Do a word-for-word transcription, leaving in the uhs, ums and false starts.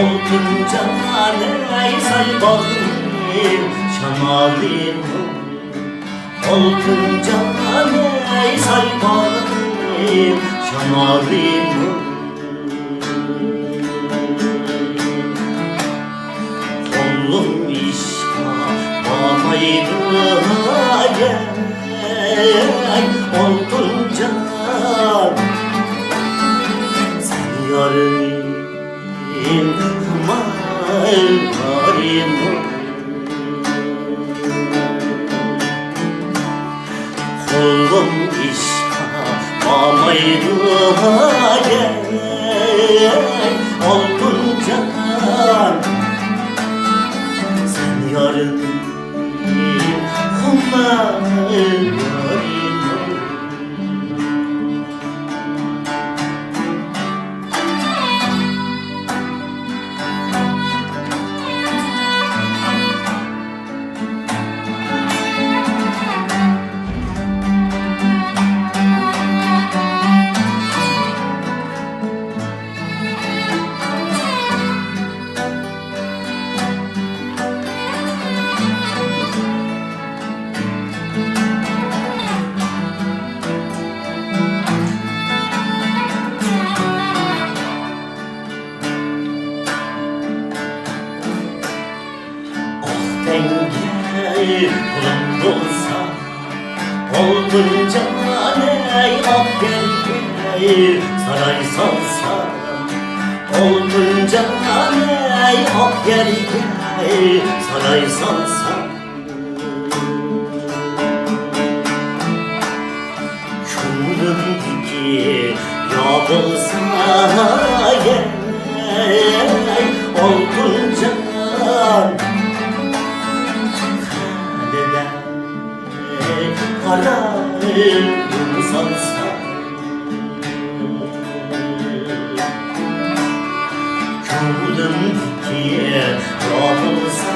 ئالتۇنجان ئەي ساي باغرىم، شامالىم، ئالتۇنجان ئەي ساي باغرىم، شامالىم. قولۇم ئىشقا بارمايدۇ، ئەي، ئالتۇنجان، سەن يارىم. قولۇم ئىشقا بارمايدۇ، ئەي، ئالتۇنجان، سەن يارىم، خۇمار يارىم. ئاق تەڭگە پۇلۇڭ بولسا، ئالتۇنجان ئەي، ئاق يەرگە ساراي سالسا، ئالتۇنجان ئەي، ئاق يەرگە ساراي سالسا. كۆڭلۈمدىكى يا بولسا، ئالتۇنجان، خەلدە قارا سالسا. كۆڭلۈمدىكى يا بولسا،